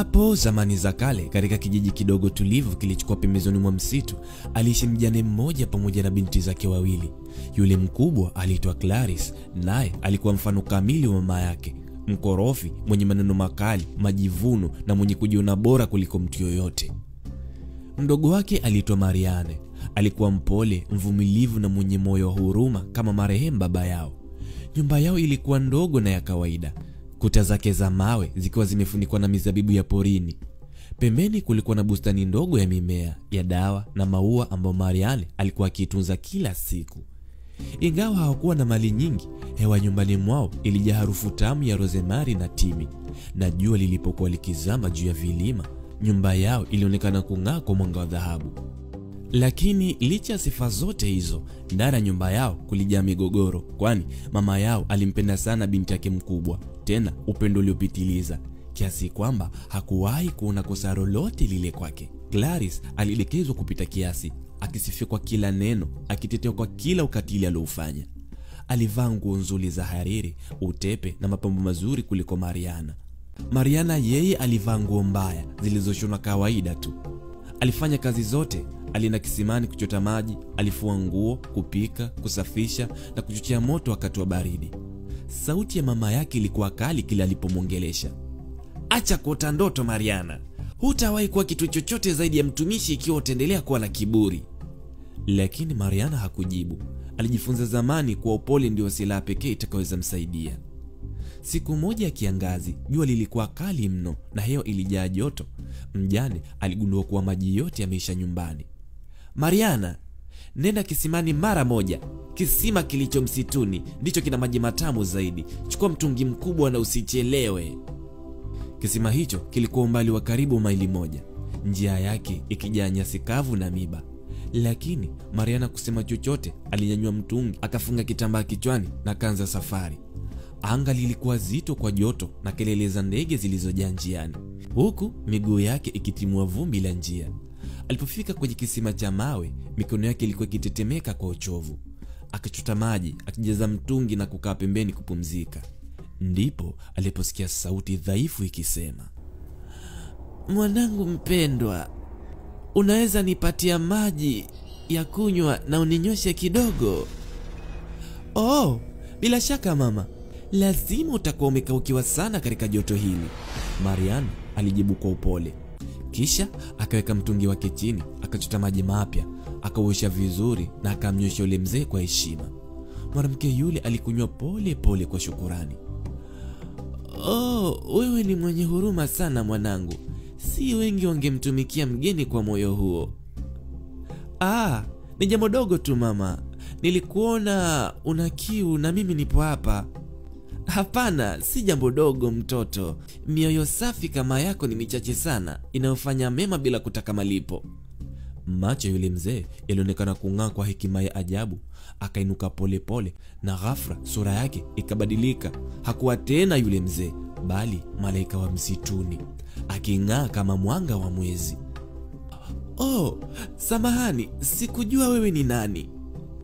Hapo zamani za kale, katika kijiji kidogo tulivu kilichokuwa pembezoni mwa msitu, aliishi mjane mmoja pamoja na binti zake wawili. Yule mkubwa aliitwa Clarice, naye alikuwa mfano kamili wa mama yake, mkorofi, mwenye maneno makali, majivuno na mwenye kujiona bora kuliko mtu yoyote. Mdogo wake aliitwa Marianne. Alikuwa mpole, mvumilivu na mwenye moyo wa huruma kama marehemu baba yao. Nyumba yao ilikuwa ndogo na ya kawaida, kuta zake za mawe zikiwa zimefunikwa na mizabibu ya porini. Pembeni kulikuwa na bustani ndogo ya mimea ya dawa na maua ambayo Marianne alikuwa akiitunza kila siku. Ingawa hawakuwa na mali nyingi, hewa nyumbani mwao ilijaa harufu tamu ya rosemary na timi, na jua lilipokuwa likizama juu ya vilima, nyumba yao ilionekana kung'aa kwa mwanga wa dhahabu. Lakini licha ya sifa zote hizo, ndani ya nyumba yao kulijaa migogoro, kwani mama yao alimpenda sana binti yake mkubwa, tena upendo uliopitiliza kiasi kwamba hakuwahi kuona kosa lolote lile kwake. Clarice alielekezwa kupita kiasi, akisifiwa kwa kila neno, akitetewa kwa kila ukatili alioufanya. Alivaa nguo nzuri za hariri, utepe na mapambo mazuri kuliko Mariana. Mariana yeye alivaa nguo mbaya zilizoshonwa kawaida tu. Alifanya kazi zote, alienda kisimani kuchota maji, alifua nguo, kupika, kusafisha na kuchochea moto wakati wa baridi. Sauti ya mama yake ilikuwa kali kila alipomwongelesha. Acha kuota ndoto Mariana, hutawahi kuwa kitu chochote zaidi ya mtumishi ikiwa utaendelea kuwa na kiburi. Lakini Mariana hakujibu. Alijifunza zamani kuwa upole ndio silaha pekee itakayoweza msaidia. Siku moja ya kiangazi, jua lilikuwa kali mno na hewa ilijaa joto. Mjane aligundua kuwa maji yote yameisha nyumbani. Mariana, nenda kisimani mara moja. Kisima kilicho msituni ndicho kina maji matamu zaidi. Chukua mtungi mkubwa na usichelewe. Kisima hicho kilikuwa umbali wa karibu maili 1, njia yake ikijaa nyasi kavu na miba. Lakini Mariana kusema chochote, alinyanyua mtungi, akafunga kitambaa kichwani na akaanza safari. Anga lilikuwa zito kwa joto na kelele za ndege zilizojaa njiani, huku miguu yake ikitimua vumbi la njia. Alipofika kwenye kisima cha mawe, mikono yake ilikuwa ikitetemeka kwa uchovu. Akachota maji, akijaza mtungi na kukaa pembeni kupumzika. Ndipo aliposikia sauti dhaifu ikisema, "Mwanangu mpendwa, unaweza nipatia maji ya kunywa na uninyoshe kidogo?" "Oh, bila shaka mama, lazima utakuwa umekaukiwa sana katika joto hili," Mariana alijibu kwa upole. Kisha akaweka mtungi wake chini, akachota maji mapya, akauosha vizuri na akamnywesha yule mzee kwa heshima. Mwanamke yule alikunywa pole pole kwa shukurani. "Oh, wewe ni mwenye huruma sana mwanangu. Si wengi wangemtumikia mgeni kwa moyo huo." "Ah, ni jambo dogo tu mama. Nilikuona una kiu na mimi nipo hapa." "Hapana, si jambo dogo mtoto. Mioyo safi kama yako ni michache sana, inayofanya mema bila kutaka malipo." Macho yule mzee yalionekana kung'aa kwa hekima ya ajabu. Akainuka pole pole na ghafla sura yake ikabadilika. Hakuwa tena yule mzee, bali malaika wa msituni, aking'aa kama mwanga wa mwezi. "Oh, samahani, sikujua wewe ni nani."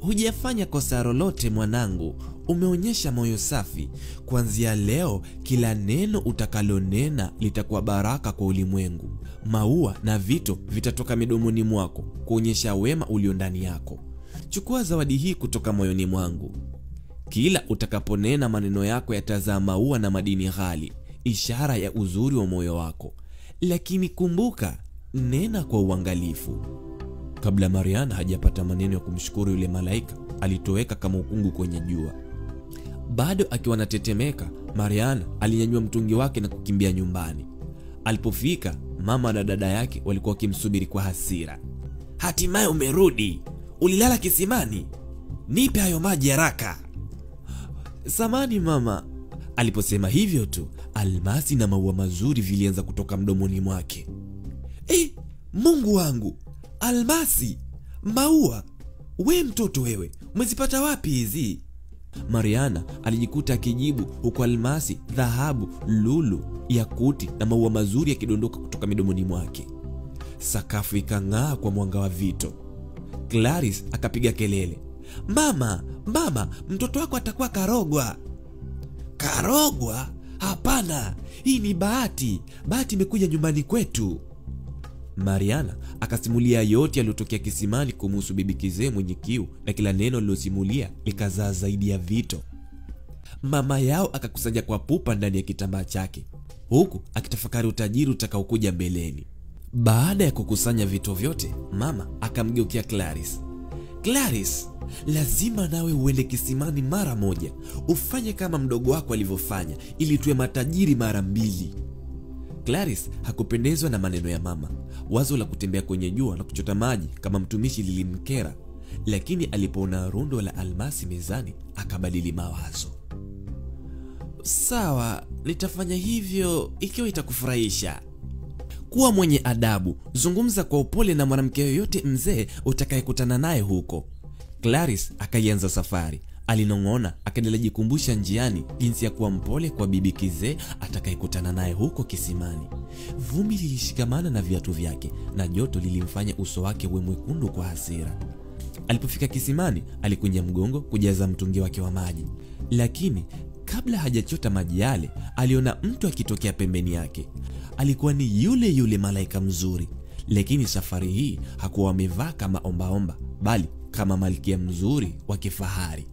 "Hujafanya kosa lolote mwanangu, umeonyesha moyo safi. Kuanzia leo kila neno utakalonena litakuwa baraka kwa ulimwengu. Maua na vito vitatoka midomoni mwako kuonyesha wema ulio ndani yako. Chukua zawadi hii kutoka moyoni mwangu. Kila utakaponena maneno yako yatazaa maua na madini ghali, ishara ya uzuri wa moyo wako. Lakini kumbuka, nena kwa uangalifu." Kabla Mariana hajapata maneno ya kumshukuru yule malaika, alitoweka kama ukungu kwenye jua. Bado akiwa anatetemeka, Mariana alinyanyua mtungi wake na kukimbia nyumbani. Alipofika, mama na dada yake walikuwa wakimsubiri kwa hasira. "Hatimaye umerudi. Ulilala kisimani? Nipe hayo maji haraka." "Samani mama." Aliposema hivyo tu, almasi na maua mazuri vilianza kutoka mdomoni mwake. "Mungu wangu, almasi, maua, we mtoto wewe, umezipata wapi hizi?" Mariana alijikuta akijibu huku almasi, dhahabu, lulu, yakuti na maua mazuri yakidondoka kutoka midomoni mwake. Sakafu ikang'aa kwa mwanga wa vito. Clarice akapiga kelele, "Mama, mama, mtoto wako atakuwa karogwa." "Karogwa? Hapana, hii ni bahati. Bahati imekuja nyumbani kwetu. Mariana akasimulia yote yaliyotokea kisimani kumhusu bibi kizee mwenye kiu, na kila neno alilosimulia likazaa zaidi ya vito. Mama yao akakusanya kwa pupa ndani ya kitambaa chake, huku akitafakari utajiri utakaokuja mbeleni. Baada ya kukusanya vito vyote, mama akamgeukia Clarice. Clarice, lazima nawe uende kisimani mara moja, ufanye kama mdogo wako alivyofanya ili tuwe matajiri mara mbili. Clarice hakupendezwa na maneno ya mama. Wazo la kutembea kwenye jua na kuchota maji kama mtumishi lilimkera, lakini alipoona rundo la almasi mezani akabadili mawazo. Sawa, nitafanya hivyo ikiwa itakufurahisha. Kuwa mwenye adabu, zungumza kwa upole na mwanamke yoyote mzee utakayekutana naye huko. Clarice akaianza safari. Alinong'ona, akaendelea kujikumbusha njiani jinsi ya kuwa mpole kwa bibi kizee atakayekutana naye huko kisimani. Vumbi lilishikamana na viatu vyake na joto lilimfanya uso wake uwe mwekundu kwa hasira. Alipofika kisimani, alikunja mgongo kujaza mtungi wake wa maji. Lakini kabla hajachota maji yale, aliona mtu akitokea pembeni yake. Alikuwa ni yule yule malaika mzuri, lakini safari hii hakuwa amevaa kama ombaomba, bali kama malkia mzuri wa kifahari.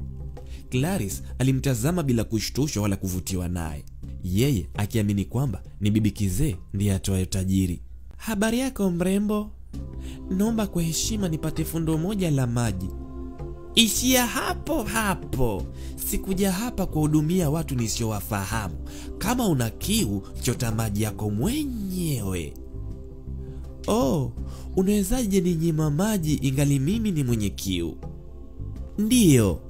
Clarice alimtazama bila kushtushwa wala kuvutiwa naye, yeye akiamini kwamba ni bibi kizee ndiye atoaye tajiri. Habari yako mrembo, naomba kwa heshima nipate fundo moja la maji. Ishia hapo hapo, sikuja hapa kuhudumia watu nisiowafahamu. Kama una kiu, chota maji yako mwenyewe. Oh, unawezaje ninyima maji ingali mimi ni mwenye kiu? Ndiyo,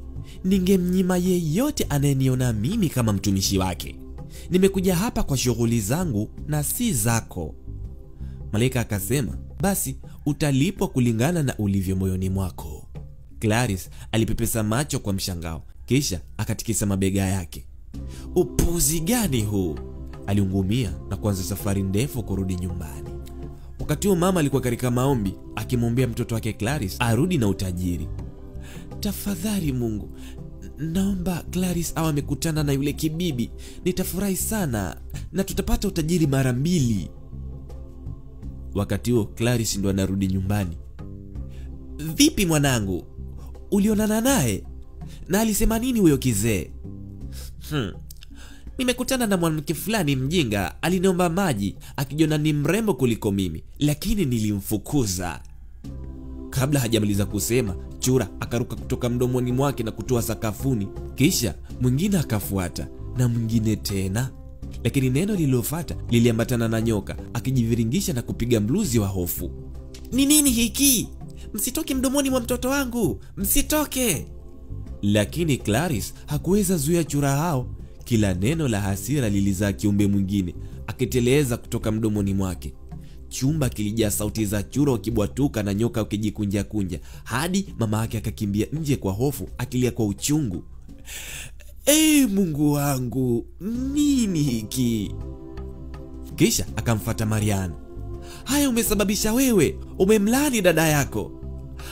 ningemnyima yeyote anayeniona mimi kama mtumishi wake. Nimekuja hapa kwa shughuli zangu na si zako. Malaika akasema, basi utalipwa kulingana na ulivyo moyoni mwako. Clarice alipepesa macho kwa mshangao, kisha akatikisa mabega yake. Upuzi gani huu? Aliungumia na kuanza safari ndefu kurudi nyumbani. Wakati huo mama alikuwa katika maombi akimwombea mtoto wake Clarice arudi na utajiri. Tafadhali Mungu, naomba Clarice awe amekutana na yule kibibi. Nitafurahi sana na tutapata utajiri mara mbili. Wakati huo Clarice ndo anarudi nyumbani. Vipi mwanangu? Ulionana naye? Na alisema nini huyo kizee? Nimekutana na mwanamke fulani mjinga, aliniomba maji akijiona ni mrembo kuliko mimi, lakini nilimfukuza. Kabla hajamaliza kusema, chura akaruka kutoka mdomoni mwake na kutoa sakafuni. Kisha mwingine akafuata na mwingine tena. Lakini neno lililofuata liliambatana na nyoka akijiviringisha na kupiga mluzi wa hofu. Ni nini hiki? Msitoke mdomoni mwa mtoto wangu, msitoke. Lakini Clarice hakuweza zuia chura hao. Kila neno la hasira lilizaa kiumbe mwingine akiteleza kutoka mdomoni mwake. Chumba kilijaa sauti za chura wakibwatuka na nyoka wakijikunja kunja, hadi mama yake akakimbia nje kwa hofu akilia kwa uchungu. Mungu wangu, nini hiki? Kisha akamfuata Mariana. Haya umesababisha wewe, umemlani dada yako.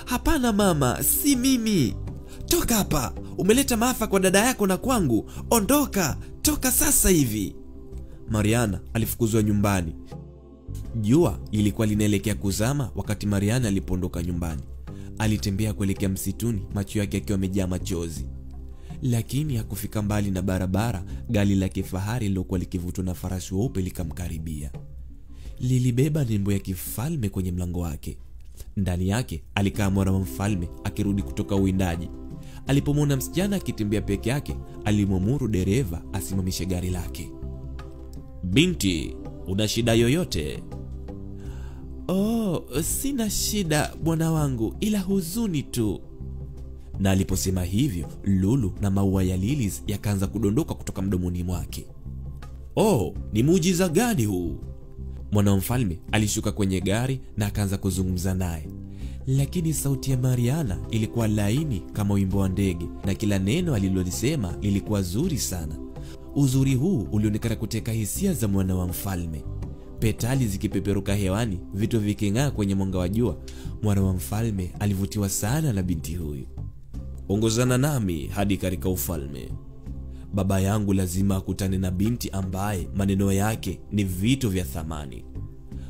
Hapana mama, si mimi. Toka hapa, umeleta maafa kwa dada yako na kwangu. Ondoka, toka sasa hivi. Mariana alifukuzwa nyumbani. Jua lilikuwa linaelekea kuzama wakati Mariana alipoondoka nyumbani. Alitembea kuelekea msituni, macho yake yakiwa yamejaa machozi. Lakini hakufika mbali na barabara, gari la kifahari lilokuwa likivutwa na farasi weupe likamkaribia. Lilibeba nembo ya kifalme kwenye mlango wake. Ndani yake alikaa mwana wa mfalme akirudi kutoka uwindaji. Alipomwona msichana akitembea peke yake, alimwamuru dereva asimamishe gari lake. Binti, una shida yoyote? Oh, sina shida bwana wangu, ila huzuni tu. Na aliposema hivyo, lulu na maua ya lilies yakaanza kudondoka kutoka mdomoni mwake. Oh, ni muujiza gani huu? Mwana wa mfalme alishuka kwenye gari na akaanza kuzungumza naye. Lakini sauti ya Mariana ilikuwa laini kama wimbo wa ndege, na kila neno alilolisema lilikuwa zuri sana. Uzuri huu ulionekana kuteka hisia za mwana wa mfalme. Petali zikipeperuka hewani, vitu viking'aa kwenye mwanga wa jua. Mwana wa mfalme alivutiwa sana na binti huyu. Ongozana nami hadi katika ufalme. Baba yangu lazima akutane na binti ambaye maneno yake ni vitu vya thamani.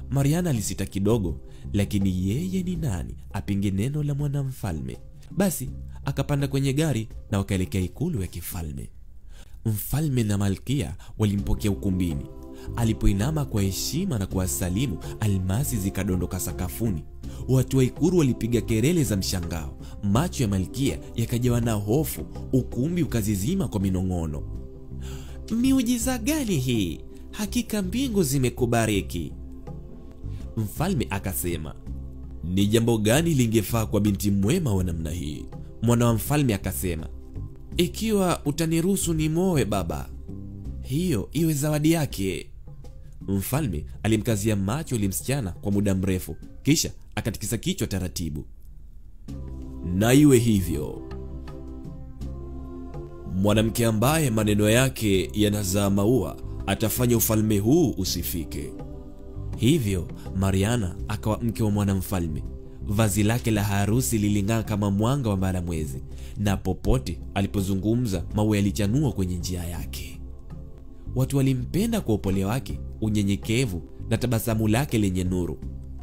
Mariana alisita kidogo, lakini yeye ni nani apinge neno la mwanamfalme? Basi akapanda kwenye gari na wakaelekea ikulu ya kifalme. Mfalme na malkia walimpokea ukumbini. Alipoinama kwa heshima na kuwasalimu, almasi zikadondoka sakafuni. Watu wa ikulu walipiga kelele za mshangao. Macho ya malkia yakajawa na hofu, ukumbi ukazizima kwa minong'ono. Miujiza gani hii? Hakika mbingu zimekubariki. Mfalme akasema, ni jambo gani lingefaa kwa binti mwema wa namna hii? Mwana wa mfalme akasema, ikiwa utaniruhusu nimoe baba, hiyo iwe zawadi yake. Mfalme alimkazia macho yule msichana kwa muda mrefu, kisha akatikisa kichwa taratibu. Na iwe hivyo. Mwanamke ambaye maneno yake yanazaa maua atafanya ufalme huu usifike. Hivyo Mariana akawa mke wa mwanamfalme. Vazi lake la harusi liling'aa kama mwanga wa mbalamwezi, na popote alipozungumza maua yalichanua kwenye njia yake. Watu walimpenda kwa upole wake, unyenyekevu na tabasamu lake lenye nuru.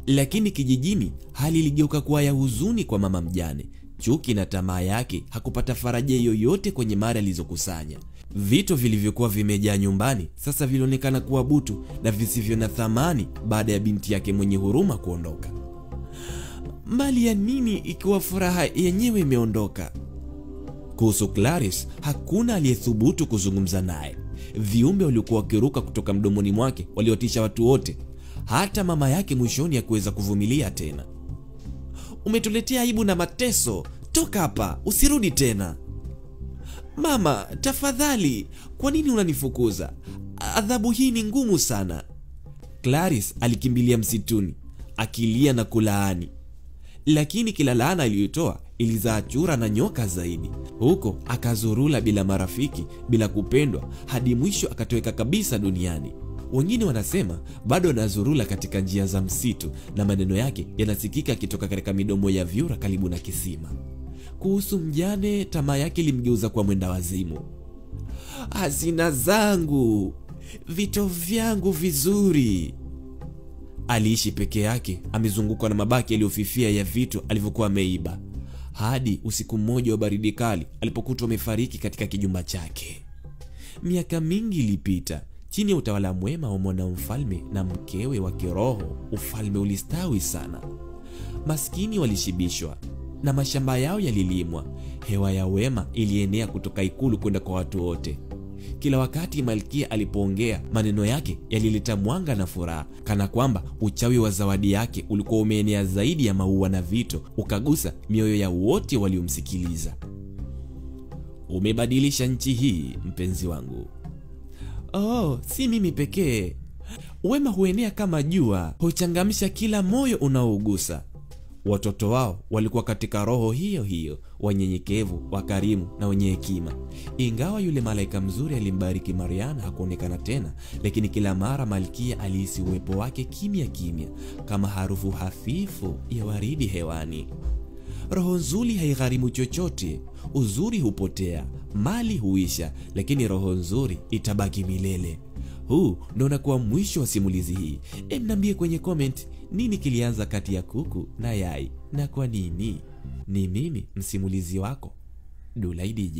Lakini kijijini hali iligeuka kuwa ya huzuni kwa mama mjane. Chuki na tamaa yake hakupata faraja yoyote kwenye mali alizokusanya. Vitu vilivyokuwa vimejaa nyumbani sasa vilionekana kuwa butu na visivyo na thamani baada ya binti yake mwenye huruma kuondoka. Mali ya nini ikiwa furaha yenyewe imeondoka? Kuhusu Clarice, hakuna aliyethubutu kuzungumza naye. Viumbe waliokuwa wakiruka kutoka mdomoni mwake waliotisha watu wote. Hata mama yake mwishoni hakuweza kuvumilia tena. Umetuletea aibu na mateso, toka hapa, usirudi tena. Mama, tafadhali, kwa nini unanifukuza? Adhabu hii ni ngumu sana. Clarice alikimbilia msituni, akilia na kulaani. Lakini kila laana aliyotoa ilizaa chura na nyoka zaidi. Huko akazurula bila marafiki, bila kupendwa, hadi mwisho akatoweka kabisa duniani. Wengine wanasema bado anazurula katika njia za msitu na maneno yake yanasikika kitoka katika midomo ya vyura karibu na kisima. Kuhusu mjane, tamaa yake ilimgeuza kwa mwenda wazimu. Hazina zangu, vito vyangu vizuri. Aliishi peke yake, amezungukwa na mabaki yaliyofifia ya vitu alivyokuwa ameiba, hadi usiku mmoja wa baridi kali alipokutwa amefariki katika kijumba chake. Miaka mingi ilipita. Chini ya utawala mwema wa mwanamfalme na mkewe wa kiroho, ufalme ulistawi sana. Maskini walishibishwa na mashamba yao yalilimwa. Hewa ya wema ilienea kutoka ikulu kwenda kwa watu wote. Kila wakati malkia alipoongea, maneno yake yalileta mwanga na furaha, kana kwamba uchawi wa zawadi yake ulikuwa umeenea zaidi ya maua na vito, ukagusa mioyo ya wote waliomsikiliza. Umebadilisha nchi hii, mpenzi wangu. Oh, si mimi pekee. Wema huenea kama jua, huchangamsha kila moyo unaougusa. Watoto wao walikuwa katika roho hiyo hiyo, wanyenyekevu, wakarimu na wenye hekima. Ingawa yule malaika mzuri alimbariki Mariana hakuonekana tena, lakini kila mara malkia alihisi uwepo wake kimya kimya, kama harufu hafifu ya waridi hewani. Roho nzuri haigharimu chochote. Uzuri hupotea, mali huisha, lakini roho nzuri itabaki milele. Huu ndio unakuwa mwisho wa simulizi hii. Niambie kwenye comment nini kilianza kati ya kuku na yai na kwa nini? Ni mimi msimulizi wako Dulay DJ.